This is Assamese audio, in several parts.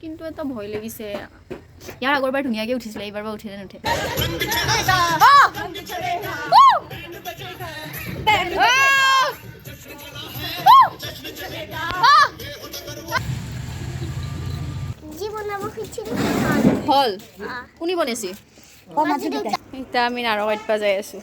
কিন্তু এটা ভয় লাগিছে। ইয়াৰ আগৰবাৰ ধুনীয়াকৈ উঠিছিলে, এইবাৰ বা উঠে নে নুঠে। যি বনাব খুজিছিলো। হ'ল। কোনে বনাইছি? এতিয়া আমি নাৰকাইত যাই আছোঁ।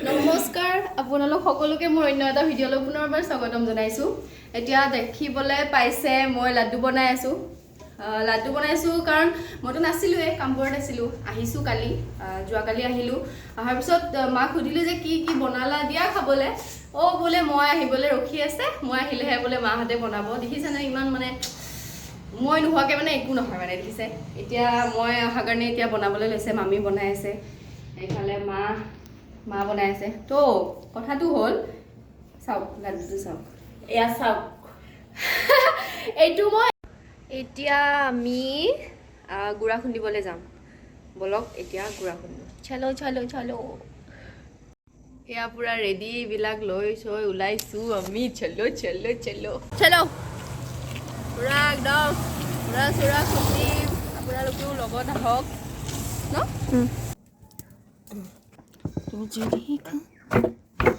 নমস্কাৰ আপোনালোক সকলোকে, মোৰ অন্য এটা ভিডিঅ'লৈ পুনৰবাৰ স্বাগতম জনাইছোঁ। এতিয়া দেখিবলৈ পাইছে মই লাড্ডু বনাই আছোঁ। লাড্ডু বনাইছোঁ কাৰণ মইতো নাছিলোঁৱেই, কামপুৰত আছিলোঁ। আহিছোঁ কালি, যোৱাকালি আহিলোঁ। অহাৰ পিছত মাক সুধিলোঁ যে কি কি বনালা দিয়া খাবলৈ। অ' বোলে মই আহিবলৈ ৰখি আছে, মই আহিলেহে বোলে মাহঁতে বনাব। দেখিছেনে, ইমান মানে মই নোহোৱাকৈ মানে একো নহয় মানে, দেখিছে। এতিয়া মই অহাৰ কাৰণে এতিয়া বনাবলৈ লৈছে, মামী বনাই আছে, এইফালে মা মা বনাই আছে। তো কথাটো হ'ল, চাওক লাড্ডুটো চাওক। এয়া চাওক। এইটো মই এতিয়া আমি গুড়া খুন্দিবলৈ যাম। ব'লক, এতিয়া গুড়া খুন্দো। চলো চলো চলো। এয়া পূৰা ৰেডি এইবিলাক লৈ চৈ ওলাইছোঁ আমি। চলো চলো চলো চলো। পূৰা একদম গুড়া চুৰা খুন্দিম। আপোনালোকেও লগত আহক ন।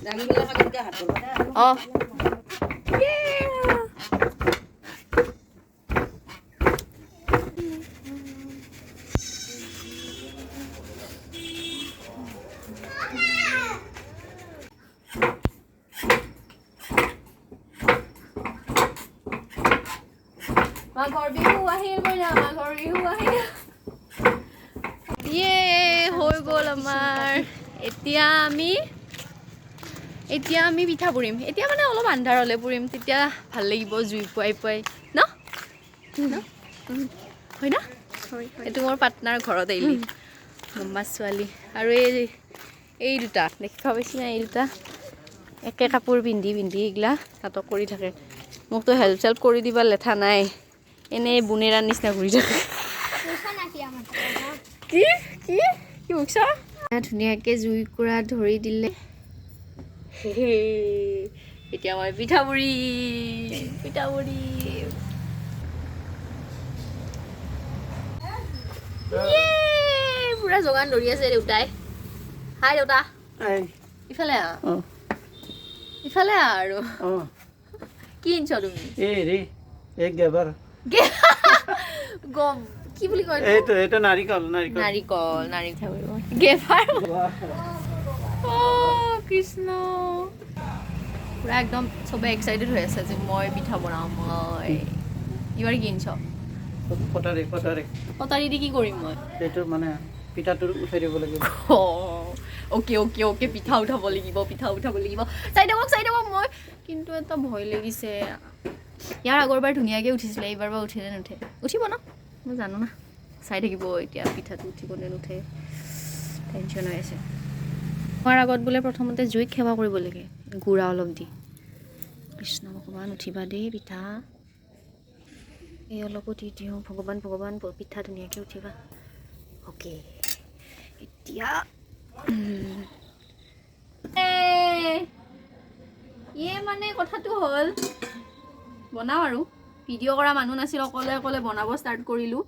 দাঙিবিলাক আগতে হাত অঁ। মাঘৰ বিহু আহিল মইনা, মাঘৰ বিহু আহিল। ইয়ে, হৈ গ'ল আমাৰ। এতিয়া আমি পিঠা পুৰিম। এতিয়া মানে অলপ আন্ধাৰ হ'লে পুৰিম, তেতিয়া ভাল লাগিব জুই পুৱাই পুৱাই ন ন? হয় না? এইটো মোৰ পাৰ্টনাৰ ঘৰত আহিলি মামা ছোৱালী আৰু এই এই দুটা দেখা পাইছি না, এই দুটা একে কাপোৰ পিন্ধি পিন্ধি এইগিলা নাটক কৰি থাকে। মোকতো হেল্প চেল্প কৰি দিবা লেঠা নাই, এনেই বোনেৰাৰ নিচিনা ঘূৰি থাকে। কি কি কি বুকছা, ধুনীয়াকৈ জুইকুৰা ধৰি দিলে। এতিয়া মই পিঠা পুৰিম, পিঠা পুৰিম। ইয়ে, পুৰা যোগান ধৰি আছে দেউতাই। হাই দেউতা, ইফালে আহ, ইফালে আহ। আৰু কি আনিছ তুমি? এই হেৰি, এই গেবাৰ। গম কি বুলি কয়? এইটো এইটো নাৰিকল, নাৰিকল। নাৰিকল, নাৰিকল, গেভাৰ। অ' কৃষ্ণ, পুৰা একদম চবে এক্সাইটেড হৈ আছে যে মই পিঠা বনাম। মই এইবাৰ কি আনিছ? কটাৰী, কটাৰী। কটাৰী দি কি কৰিম মই? এইটো মানে পিঠাটো উঠাই দিব লাগিব। অ'কে অ'কে অ'কে, পিঠা উঠাব লাগিব, পিঠা উঠাব লাগিব। চাই থাকক, চাই থাকক। মই কিন্তু এটা ভয় লাগিছে। ইয়াৰ আগৰবাৰ ধুনীয়াকৈ উঠিছিলে, এইবাৰ বা উঠে নে নুঠে। উঠিব ন, মই জানো না। চাই থাকিব এতিয়া পিঠাটো উঠিব নে নুঠে, টেনশ্যন হৈ আছে। খোৱাৰ আগত বোলে প্ৰথমতে জুইক সেৱা কৰিব লাগে গুড়া অলপ দি। কৃষ্ণ ভগৱান, উঠিবা দেই পিঠা। এই অলপো দি দিওঁ। ভগৱান ভগৱান, পিঠা ধুনীয়াকৈ উঠিবা। অ'কে, এতিয়া ইয়ে মানে কথাটো হ'ল, বনাওঁ আৰু ভিডিঅ' কৰা মানুহ নাছিল, অকলে অকলে বনাব ষ্টাৰ্ট কৰিলোঁ।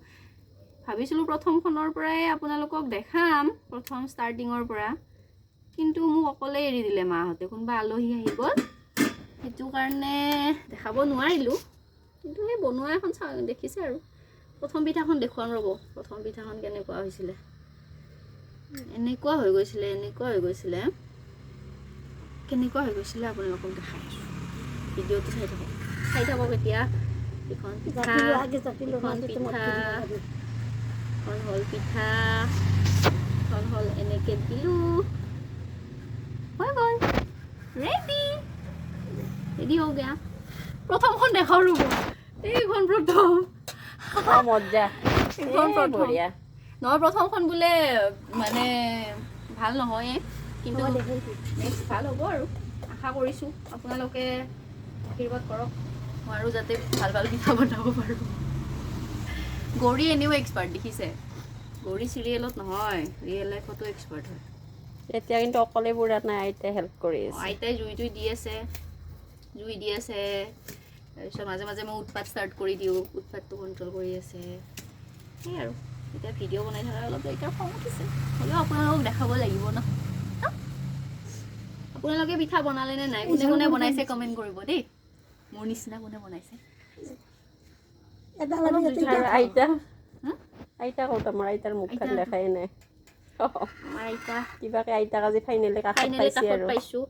ভাবিছিলোঁ প্ৰথমখনৰ পৰাই আপোনালোকক দেখাম, প্ৰথম ষ্টাৰ্টিঙৰ পৰা, কিন্তু মোক অকলে এৰি দিলে মাহঁতে। কোনোবা আলহী আহি গ'ল, সেইটো কাৰণে দেখাব নোৱাৰিলোঁ। কিন্তু সেই বনোৱা এখন চা দেখিছে আৰু প্ৰথম পিঠাখন দেখুৱাম ৰ'ব। প্ৰথম পিঠাখন কেনেকুৱা হৈছিলে, এনেকুৱা হৈ গৈছিলে, এনেকুৱা হৈ গৈছিলে, কেনেকুৱা হৈ গৈছিলে আপোনালোকক দেখাই আছোঁ। ভিডিঅ'টো চাই থাকক, চাই থাকক। এতিয়া এইখন পিঠা, এখন পিঠা, এখন হ'ল পিঠা, এখন হ'ল। এনেকৈ দিলোঁ, হৈ গ'ল, ৰেডি, ৰেডি হৈ গয়া। প্ৰথমখন দেখাওঁ ৰ'ব। এইখন প্ৰথম। মজা। এইখন প্ৰথম। বঢ়িয়া। নহয়, প্ৰথমখন বোলে মানে ভাল নহয়ে, কিন্তু নেক্সট ভাল হ'ব আৰু আশা কৰিছোঁ। আপোনালোকে আশীৰ্বাদ কৰক, মই আৰু যাতে ভাল ভাল পিঠা বনাব পাৰোঁ। গৌৰী এনেও এক্সপাৰ্ট, দেখিছে। গৌৰী চিৰিয়েলত নহয়, ৰিয়েল লাইফতো এক্সপাৰ্ট হয়। এতিয়া কিন্তু অকলে পুৰা নাই, আইতাই হেল্প কৰি আছে। আইতাই জুই জুই দি আছে, জুই দি আছে। তাৰপিছত মাজে মাজে মই উৎপাত ষ্টাৰ্ট কৰি দিওঁ, উৎপাতটো কণ্ট্ৰল কৰি আছে। সেই আৰু এতিয়া ভিডিঅ' বনাই থকা অলপ এতিয়া খং উঠিছে, হ'লেও আপোনালোকক দেখাব লাগিব ন। ন? আপোনালোকে পিঠা বনালে নে নাই, কোনে কোনে বনাইছে কমেণ্ট কৰিব দেই। মোৰ নিচিনা কোনে বনাইছে? আৰু আইতা? হুম? আইতা ক'ত? আমাৰ আইতাৰ মুখখন আইতা- দেখাই নাই। আমাৰ আইতা কিবাকে আইতাক আজি ফাইনেলি কাষত ফাইনেলি পাইছে কাষত আৰু। পাইছোঁ।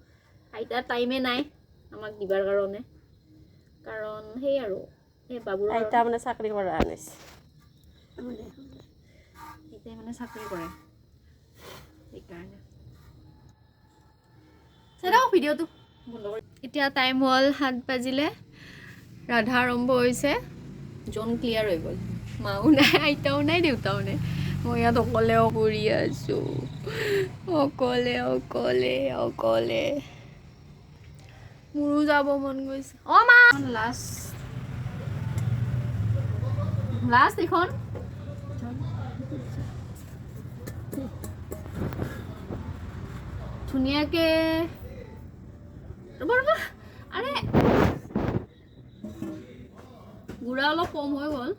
আইতাৰ টাইমে নাই আমাক দিবাৰ কাৰণে, কাৰণ সেই আৰু এই বাবুৰ আইতা কাৰণে। মানে চাকৰি কৰা আনিছে। আইতাই মানে চাকৰি কৰে, সেইকাৰণে। চাই থাকক ভিডিঅ'টো বন্ধ কৰি। এতিয়া টাইম হ'ল 7 বাজিলে, ৰান্ধা আৰম্ভ হৈছে। জোন ক্লিয়াৰ হৈ গ'ল, মাও নাই, আইতাও নাই, দেউতাও নাই। মই ইয়াত অকলে কৰি আছোঁ, অকলে অকলে অকলে। মোৰো যাব মন গৈছে। অ' মা, লাষ্ট লাষ্ট এইখন। ধুনীয়াকে ৰ'বা ৰ'বা। আৰে, গুড়া অলপ কম হৈ গ'ল,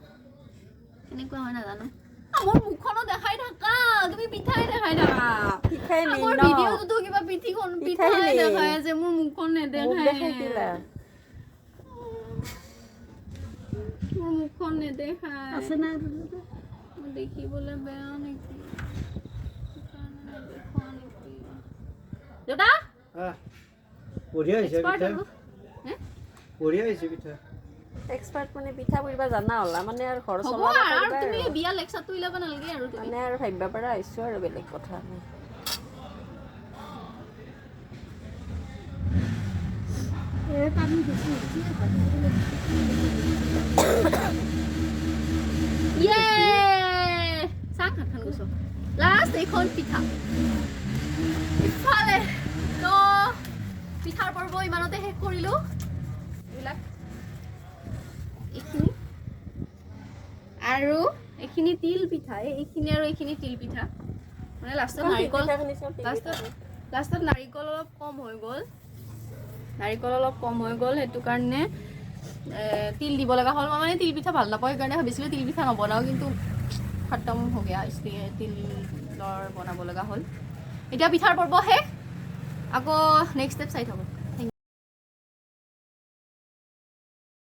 কেনেকুৱা হয় নাজানো। মোৰ মুখখনো দেখাই থাকা, তুমি পিঠাই দেখাই থাকা। পিঠাই মেইন মোৰ ন। ভিডিঅ'টোতো কিবা পিঠিখন পিঠাই পিঠাই মেইন। দেখাই আছে, মোৰ মুখখন মোক নেদেখাই। দেখাই দিলা। মোৰ মুখখন নেদেখাই। মোৰ দেখিবলৈ বেয়া নেকি? সেইকাৰণে নেদেখুৱা নেকি? দেউতা। আহ, বঢ়িয়া হৈছে এক্সপাৰ্ট পিঠা। আৰু হে? বঢ়িয়া হৈছে পিঠা। এক্সপাৰ্ট মানে পিঠা পুৰিব জানা হ'লা মানে আৰু ঘৰ হ'ব চলাব আৰু আৰু পাৰিবা। তুমি আৰু বিয়া লেকচাৰটো ওলাব নালাগে আৰু তুমি মানে আৰু ভাবিব পৰা হৈছোঁ আৰু, বেলেগ কথা নাই। ইয়ে চাং হাতখন গুচো। লাষ্ট এইখন পিঠা ইফালে। তো পিঠাৰ পৰ্ব ইমানতে শেষ কৰিলোঁ। এইবিলাক এইখিনি আৰু এইখিনি তিল পিঠা, এইখিনি আৰু এইখিনি তিল পিঠা। মানে লাষ্টত নাৰিকল পিঠাখিনি চাওঁ, তিল লাষ্টত পিঠাখিনি। লাষ্টত নাৰিকল অলপ কম হৈ গ'ল, নাৰিকল অলপ কম হৈ গ'ল, সেইটো কাৰণে তিল দিব লগা হ'ল। মই মানে তিল পিঠা ভাল নাপাওঁ, সেইকাৰণে ভাবিছিলোঁ তিল পিঠা নবনাওঁ, কিন্তু খতম हो गया, इसलिए তিলৰ বনাব লগা হ'ল। এতিয়া পিঠাৰ পৰ্ব শেষ, আকৌ নেক্সট ষ্টেপ চাই থাকক।